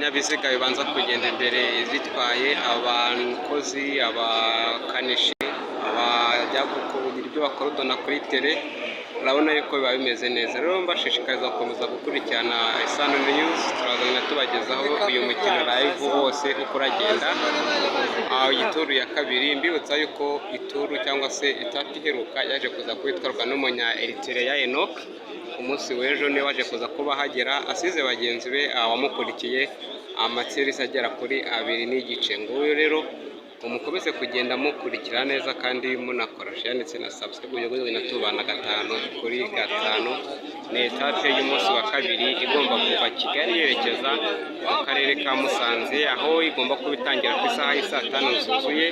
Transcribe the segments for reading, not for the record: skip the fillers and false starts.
Ibinyabiziga bibanza kugenda imbere zitwaye abakozi, abakanishi, abajya kugira ibyo bakorodona kuri terrain. Urabona yuko biba bimeze neza. Rero mbashishikariza gukomeza gukurikirana Isano News, turazagenda tubagezaho uyu mukino live wose uko uragenda. Iyi tour ya kabiri, mbibutsa yuko itour cyangwa se étape iheruka yaje kuza kwitwarwa n'umunya Eritrea Enoch. Umunsi w'ejo niwe waje kuza kuba hagera asize bagenzi be wamukurikiye amatirisi agera kuri 2.5. Nguyu rero, mukomeze kugenda mukurikira neza kandi munakora share ndetse na subscribe kugira ngo tugende tubana 5 kuri 5. Ni étape y'umunsi wa kabiri igomba kuva Kigali yerekeza mu karere ka Musanze, aho igomba kuba itangira ku isaha y'i 5:00 zuzuye.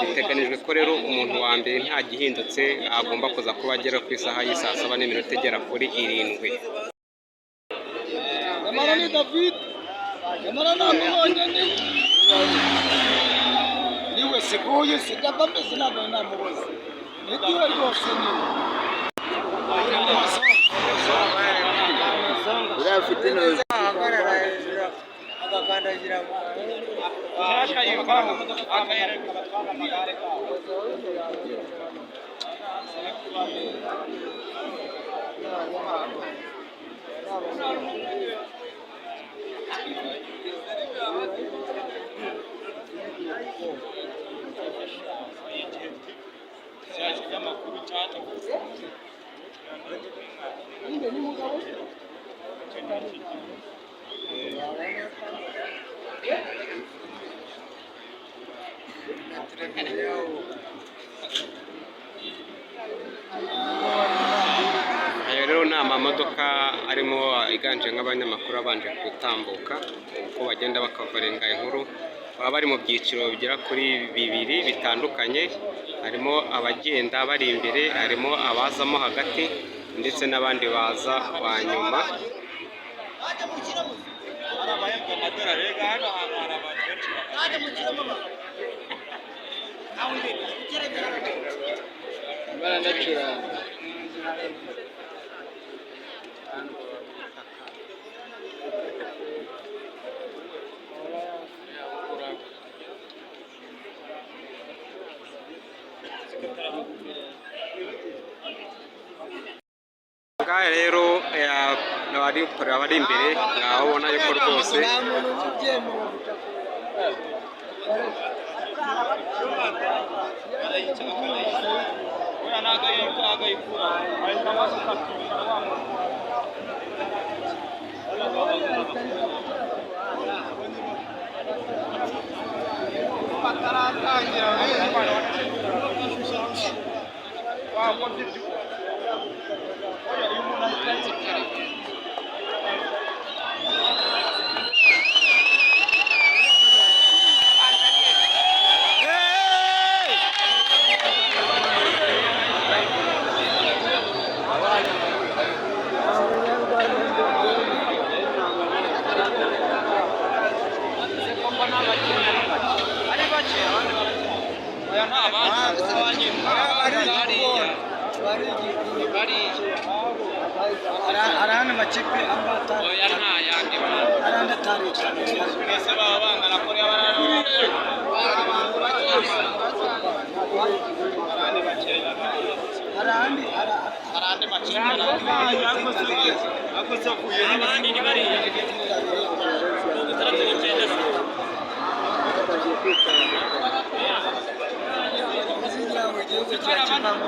Biteganijwe ko rero umuntu wa mbere nta gihindutse agomba kuza kuba agera ku isaha y'i 7:00 n'iminota igera kuri 7. Nyamara ni David, nyamara namubonye, ni niwe siguye sigaba mbese, ntabwo namuboze, niwe rwose, niwe. Uriya afite intoki. Ahagarara hejuru agakandagira mu Akayivaho akayereka abatwara amagare kabo. Aya rero ni amamodoka arimo iganje nk'abanyamakuru abanje gutambuka, uko bagenda bakavarenga inkuru. Baba bari mu byiciro bigera kuri bibiri bitandukanye: harimo abagenda bari imbere, harimo abazamo hagati, ndetse n'abandi baza ba nyuma. Hari abahembwa amadolari rega, hano hantu hari abantu benshi. Baranacuranga. Ngaha rero abari imbere ngaho ubona yuko rwose Nta muntu ubyemera. Oya, ntabwo agayikura, ahita amasuka akicara wa muntu. Bataratangira wakoze ibyo. Oya, uyu muntu ahita yicara. Ari bake, abandi baracyari. Oya, nta bandi bariya bariya. Hari andi makipe amwe atari Oya, nta yandi. Hari andi atari. Mbese baba bangana kuriya barara. Hari andi makeya. Hari andi hari Hari andi makipe. Abandi ni bariya. 69. Kugira ngo igihugu kirakivamo.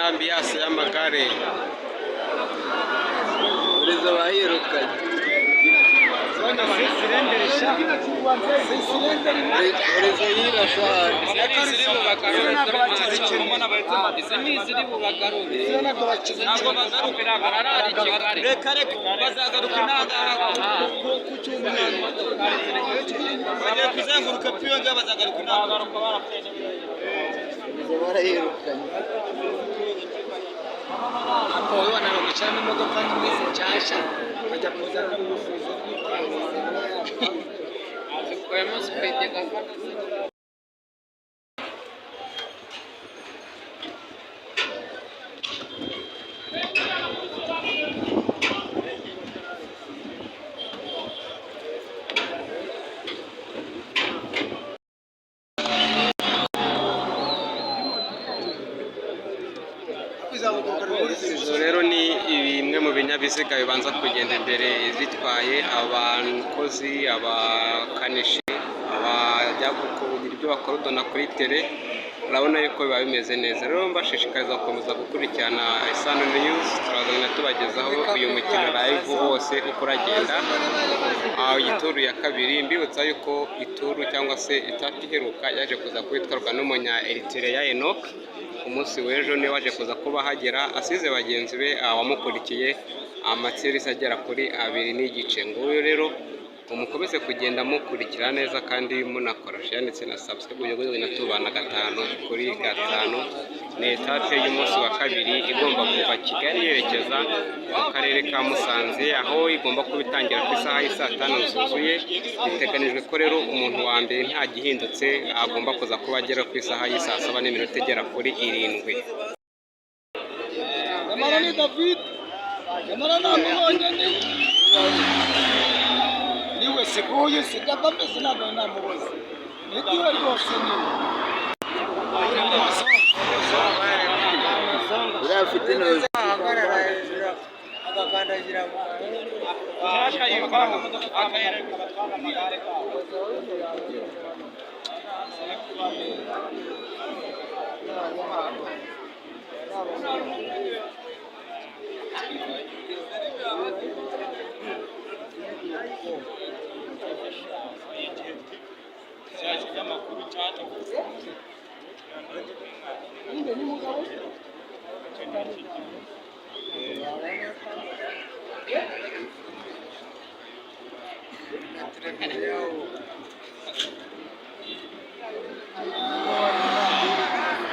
Ni ambiance y'amagare. Urizo bahirukanye. Urizo yirasha. Izi ni iziri bubagarure. Ntabwo bagaruka, bararara i Kigali. Reka reka, bazagaruka intangaha ku cyumweru. Bagiye kuzenguruka piyo ngaho, bazagaruka intangaha. Urizo barahirukanye. Ariko wowe wananiwe gushyiramo imodoka nyine nshyashya, ukajya kuzana n'ubuvuzi. Zikuyemo speed gafata. Izo rero ni bimwe mu binyabiziga bibanza kugenda imbere zitwaye abakozi, abakanishi, abajya kugira ibyo bakorodona kuri terrain. Urabona yuko biba bimeze neza. Rero mbashishikariza gukomeza gukurikirana Isano News, turazagenda tubagezaho uyu mukino live wose uko uragenda. Aho iyi tour ya kabiri, mbibutsa yuko itour cyangwa se étape iheruka yaje kuza kwitwarwa n'umunya Eritrea Enoch. Umunsi w'ejo niwe waje kuza kuba ahagera asize bagenzi be wamukurikiye amatirisi agera kuri 2.5. Nguyu rero, mukomeze kugenda mukurikira neza kandi munakora share ndetse na subscribe kugira ngo tugende tubana 5 kuri 5. Ni étape y'umunsi wa kabiri igomba kuva Kigali yerekeza mu karere ka Musanze, aho igomba kuba itangira ku isaha y'i saa tanu zuzuye. Biteganijwe ko rero umuntu wa mbere nta gihindutse agomba kuza kuba agera ku isaha y'i saa saba n'iminota igera kuri 7. Nyamara ni David, nyamara namubonye, ni niwe siguye sindava mbese, ntabwo namubuze, niwe rwose, niwe. Uriya afite intoki. Ahagarara hejuru agakandagira mu Akayivaho akayereka. Kinyamakuru cyaje.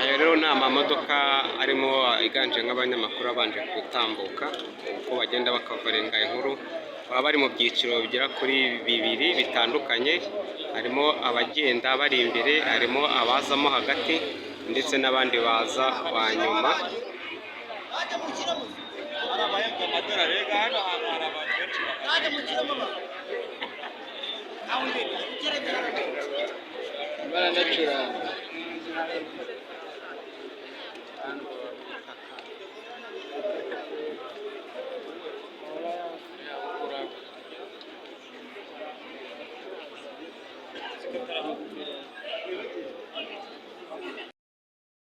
Ayo rero ni amamodoka arimo iganje nk'abanyamakuru abanje gutambuka, uko bagenda bakavarenga inkuru. Baba bari mu byiciro bigera kuri bibiri bitandukanye: harimo abagenda bari imbere, harimo abazamo hagati, ndetse n'abandi baza ba nyuma. Hari abahembwa amadolari rega, hano hantu hari abantu benshi. Baranacuranga.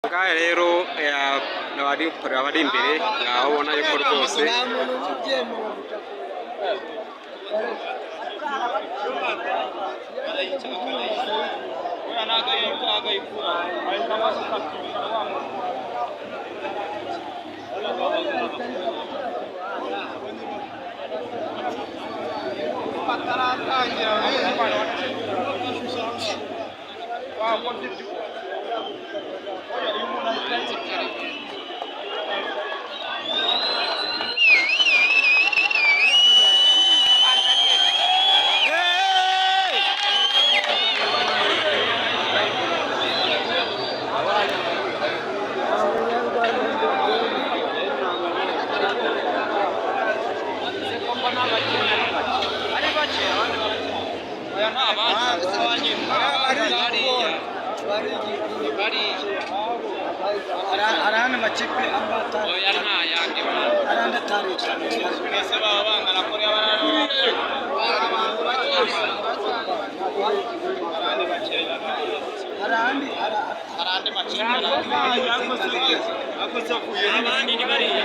Ngaha rero abari imbere ngaho ubona yuko rwose Nta muntu ubyemera guca. Uriya ntabwo agayikura, ahita amasuka akicara wa muntu. Bataratangira wakoze ibyo. Oya, uyu muntu ahita Ari bake, Oya, nta bandi. Bariya bariya. Hari hano amakipe amwe atari Oya, nta yandi. Hari andi ataritabiriye. Mbese baba bangana kuriya bararura. Hari andi hari. Hari andi makipe. Abandi ni bariya.